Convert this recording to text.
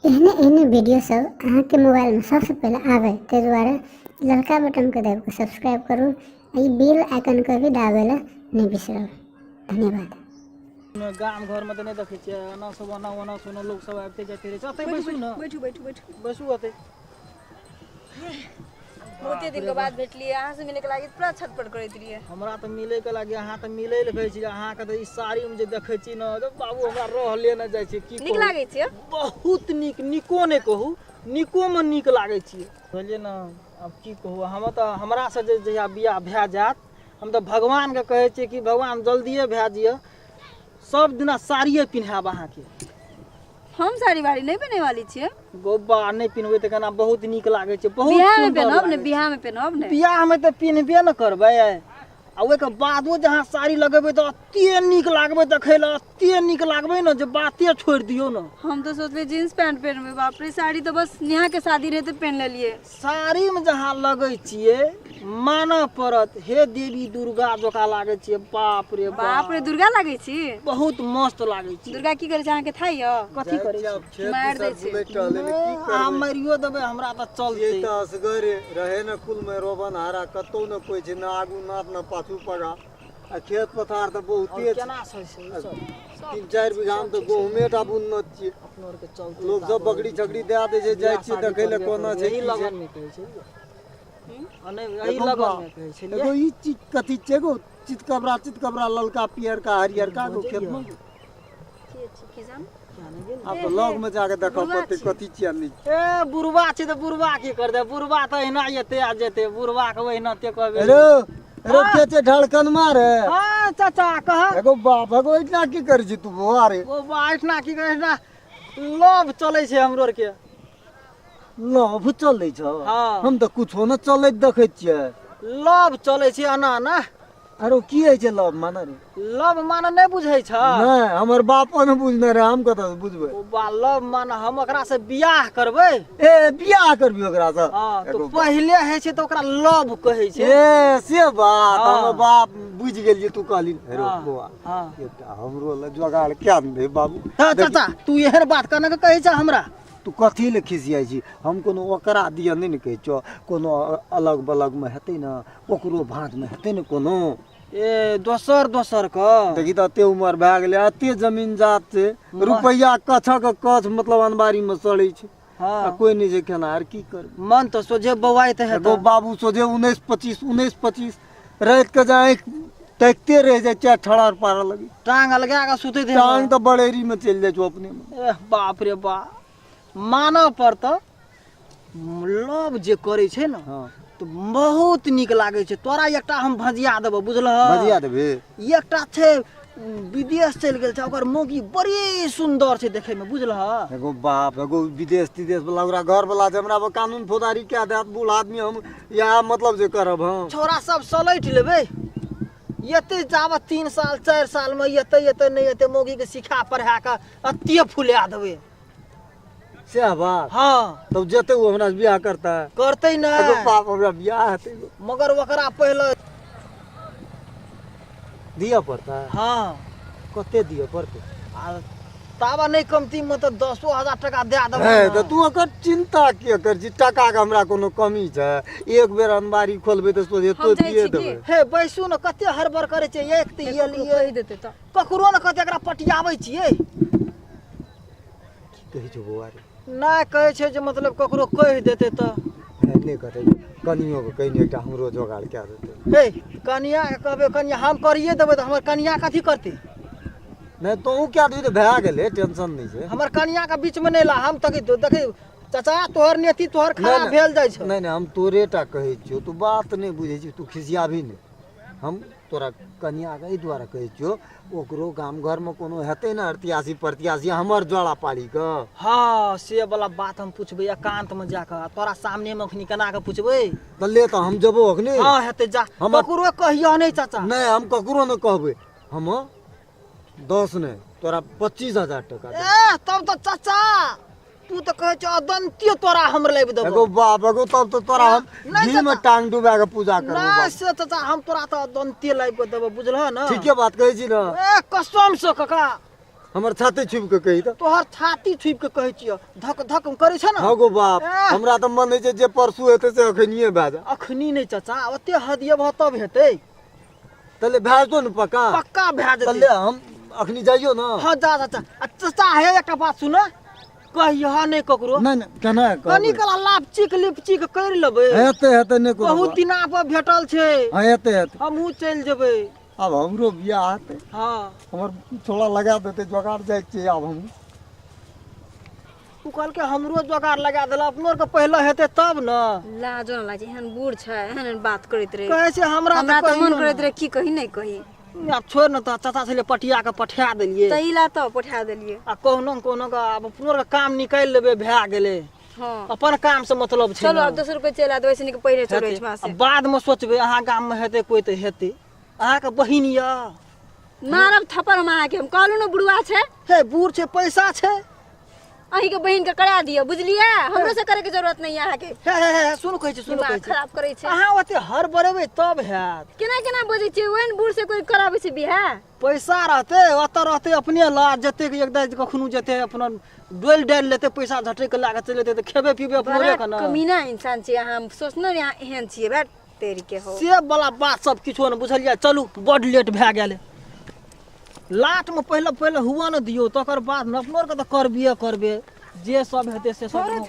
एहने एहने वीडियो सब अहाँके मोबाइलमे सबसँ पहिले आबै ताहि दुआरे ललका बटनके दाबि कऽ सब्सक्राइब करू आ ई बेल आइकनके भी दाबै लए नहि बिसरब। धन्यवाद। गाम घर में तऽ नहि देखै छियै, एना सब ओना ओना सोना लोक सब आबिते जाइते रहै छै। ओतै बैसू ने, बैठू बैठू बैठू बैसू ओतै। बहुते दिन के बाद भेटलियै, अहाँ से मिले के लागी पूरा छटपट करैत रहियै। हमरा तऽ मिले के लागी, अहाँ तऽ मिले लए कहै छी। अहाँके तऽ ई साड़ी में जे देखै छी ने, तऽ बाबू हमरा रहले नहि जाइ छै। की नीक लागै छै? बहुत नीक। नीको नहि कहू, नीको में नीक लागै छियै, बुझलियै ने? आब की कहू, हम तऽ हमरा से जे जहिया बियाह भए जायत, हम तऽ भगवानके कहै छियै कि भगवान जल्दिए भए जिय, सब दिना साड़िए पिन्हायब अहाँके। हम साड़ी वाड़ी नहीं पहने वाली छियै। गोबा नहि पिन्हबै तऽ केना? बहुत नीक लागै छै, बहुत बियाह में सुन्दर पहनब ने। लागै छै। बियाह में पहनब ने। बियाह में तऽ पिन्हबे ने करबै, आ ओहिके बादो जहाँ साड़ी लगेबै तऽ एते नीक लागबै देखै लए, एते नीक लागबै ने जे बाते छोड़ि दियौ ने। हम तो सोचले जींस पैंट पहनबै, बाप रे, साड़ी तो बस नेहा के शादी रहे तो पहन लेलिए। साड़ीमे जहाँ लगै छियै, मानऽ पड़त, हे देवी दुर्गा जकाँ लागै छियै। बाप रे बाप रे, दुर्गा लागै छी? बहुत मस्त लागै छै। दुर्गा की करै छै अहाँके थाह यऽ? कथी करै छै? मारि दै छै। अहाँ मारियो देबै हमरा तऽ चलतै। तऽ असगरे रहे ने कुल में रोबन हारा, कतौ ने कोइ छै, ने आगू नाथ ने पाछू पगा, आ खेत पथार तऽ बहुते छै। केना छै से ई सब? 3-4 बीघा मे तऽ गहूमे टा बुनने छियै। अपनो आरके चलतै। लोक सब बकरी छकरी दए दै छै, जाइ छियै देखै लए कोना छै, एही की छै। लगन मे कहै छै आ नहि एही एगो लगन बा- मे कहै छै। एगो ई चीज कथी छै? एगो चितकबरा चितकबरा ललका पियरका हरियरका एगो खेत मे। के छी की जान? आब तऽ लग मे जाके देखऽ बुढ़वा पड़तै छी। कथी छियै नहि। ए बुढ़वा छै तऽ बुढ़वा की करतै? बुढ़वा तऽ एहिना एतै आ जेतै, बुढ़वा के ओहिना ते कहबै। अरे अरे, के छै ढड़कन मारे? हाँ चाचा, कह। एगो बाप, एगो एतना की करै छी तू बौआ रे? ओ बा, एहिठिना की कहै, एहिठिना लव चलै छै हमरो आरके। लव चलै छौ? हाँ। हम तऽ कुछो न चलैत देखै छियै। लव चलै छै एना ना। आरो की होइ छै लव माने रे? लव माने नहि बुझै छ? नहि, हमर बापो ने बुझने रहे, हम कतऽ से बुझबै? ओ बा, लव माने हम ओकरा से बियाह करबै। ए, बियाह करबी ओकरा से? हाँ, तऽ एगो बाप। पहिले होइ छै तऽ ओकरा लव कहै छै। ए से बात। हाँ। हमर बाप बुझि गेलियै, तू कहली हेरो। हाँ, बौआ, हाँ। एकटा हमरो लए जोगाड़ क्या ने दे बाबू। हाँ चाचा, तू एहन बात कना के कहै छ हमरा? तू कथी लए खिसियाइ छी? हम कोनो ओकरा दिअ नहि ने कहै छियौ, कोनो अलग बलग मे हेतै ने, ओकरो भाँजमे हेतै ने कोनो। ए दोसर दोसर के देखी तऽ एते उमर भए गेलै, एते जमीन जात छै, रुपैआ कछक कछ मतलब अनबारी मे सड़ै छै। हाँ। आ कोइ नहि छै खेनाहार, की करबै? मन तऽ सोझे बौआइत एगो हेतौ। बाबू सोझे 19 25 19 25 राति के जा आँखि ताकिते रहि जाइ छै, ठड़ार पारऽ लगै। टांग अलगा के सुतैत हेतौ। टांग तऽ बड़ेरी मे चलि जाइ छौ अपने मे। एह बाप रे बा, मानऽ पड़तौ, लव जे करै छै ने हाँ। तऽ बहुत नीक लागै छै। तोरा एकटा हम भजिया देबौ, बुझलह? भजिया देबही? एकटा छै विदेश चलि गेल छै, ओकर मौगी बड़ी सुन्दर छै देखै मे, बुझलह? एगो बाप, एगो विदेश तिदेश वाला ओकरा घर वाला छै, हमरा पर कानून फौजदारी कए देत, बूढ़ आदमी हम, इएह मतलब जे करब हम। छोरा सब सलटि लेबै, एते जाबत 3 साल 4 साल मे एते एते नहि एते मौगी के सिखा पढ़ा के एते फुला देबै। सएह बात? हाँ। तब जेतै ओ हमरा से बियाह करतै? करतै ने। एगो बाप, हमरा बियाह हेतै गो। मगर ओकरा पहिले दिअ पड़तै? हाँ। कते दिअ पड़तै? आ ताबा नहि कमती मे तऽ 10,000 टका दए देबै हे ने। तऽ तू ओकर चिन्ता किए कर छी? टका के हमरा कोनो कमी छै? एक बेर अनबारी खोलबै तऽ सोझे हम तो जाइ दिए छी की? देबै। हे बैसू ने, कते हड़बड़ करै छै? एक तऽ ककरो एलियै कहि देतै तऽ। ककरो ने कते एकरा पटियाबै छियै। की कहै छौ बौआ रे? नहि कहै छै जे मतलब ककरो कहि देतै तऽ। हे, नहि कहतै, कनियो के कहिने एकटा हमरो जोगाड़ कए देतै। हे कनिया के कहबै, कनिया हम करिए देबै तऽ हमर कनिया कथी करतै? नहि, तोहूँ कए देबही तऽ भए गेलै, टेंशन नहि छै। हमर कनिया के बीच मे नहि ला। हम तकी देखी चाचा, तोहर नेती तोहर खराब नहि। भेल जाइ छौ। नहि नहि, हम तोरे टा कहै छियौ, तू बात नहि बुझै छी, तू खिसियाबही नहि। हम तोरा कनियाके एहि दुआरे कहै छियौ, ओकरो गाम घरमे कोनो हेतै ने अरतियासी परतियासी हमर जोड़ा पाड़ीके। हाँ, से वाला बात हम पूछबै एकांत मे जाकऽ, तोरा सामने मे अखनी केना के पूछबै? तऽ ले तऽ हम जेबो अखनी। हाँ हेतै, जा। ककरो कहियो नहि चाचा। नहि, हम ककरो नहि कहबै। हम 10 नहि, तोरा 25,000 टका देबौ। ए तब तऽ चाचा तू तऽ कहै छौ अदंत्य तोरा हम लाबि देबौ। एगो बाप, एगो तब तऽ तोरा हम नहि घी मे चाचा। टांग डुबा के पूजा करबो। नहि बाप। से चाचा, हम तोरा तऽ अदंत्य लाबि कऽ देबौ, बुझलह ने? ठीके बात कहै छी ने? ए कसम से काका। हमर छाती छुपि के कही तऽ। तोहर छाती छुपि के कहै छियौ, धक धक करै छै ने। हँ गो बाप, हमरा तऽ मन होइ छै जे परसू हेतै से अखनिये भए जाए। अखनी नहि चाचा, ओते हदियेबह तब हेतै। तले भए जेतौ ने पक्का? पक्का भए जेतै। तले हम अखनी जाइयो ना? हाँ जा चाचा। आ चाचा हे एकटा बात सुन, कहिया नहि ककरो। नहि नहि, केना कहबै? कनी कला लापचीक लिपचीक करि लेबै। हेतै हेतै, नहि कोनो बहुत बात। दिना पर भेटल छै। हाँ हेतै हेतै। हमहूँ चलि जेबै। आब हमरो बियाह हेतै। हाँ हमर छोड़ा लगा देतै जोगाड़, जाइ छियै आब हम। ओ कहलकै हमरो जोगाड़ लगा देला, अपनो आरके पहिले हेतै तब ने। लाजो न लागै छै, एहन बूढ़ छै एहन एहन बात करैत रहे। कहै छै हमरा हमरा तऽ मन कहियो करैत रहे की कही नहि कही। ने। आब छोड़ ने, तऽ चाचा छलै पटिया के पठा देलियै। तही ला तऽ पठा देलियै। आ कहुनो ने कहुनो के आब अपनो आरके काम निकालि लेबै, भए गेलै। हाँ अपन काम से मतलब छै। चलो ने। आब दोसर कोइ चलि आयत, वैसे नीक पहिले चलो हेतै। एहिठमा आ से। बाद मे सोचबै, अहाँ गाम मे हेतै कोइ तऽ हेतै। अहाँके बहिन यऽ। मारब थप्पड़ हम अहाँके, हम कहलहुँ ने बुढ़वा छै। हे बूढ़ छै, पैसा छै। अहींके बहिन के करा दिअ, बुझलियै? हमरो से करे के जरूरत नहीं है अहाँके। हे हे हे सुन कहै छी, सुन दिमाग कहै छी, खराब करै छै। अहाँ ओते हर बरेबै तब हैत। केना केना बजै छियै? ओहन बूढ़ से कोइ कराबै छै बियाह? पैसा रहतै ओतऽ रहतै अपने ला जेतै, एक दाइ कखनो जेतै अपना डोलि डालि लेतै, पैसा झटकि कऽ लए कऽ चलि जेतै तऽ खेबै पीबै अपनो बड़ा के ने। कमीना इंसान छियै अहाँ, सोचने रही अहाँ एहन छियै, बैठ तेरी के हो। से वाला बात सब किछो ने बुझलियै। चलू बड लेट भए गेलै। लाटमे पहिले पहिले हुआ ने दियौ, तकर बाद ने अपनो आरके तऽ करबे करबै, जे सब हेतै से सब।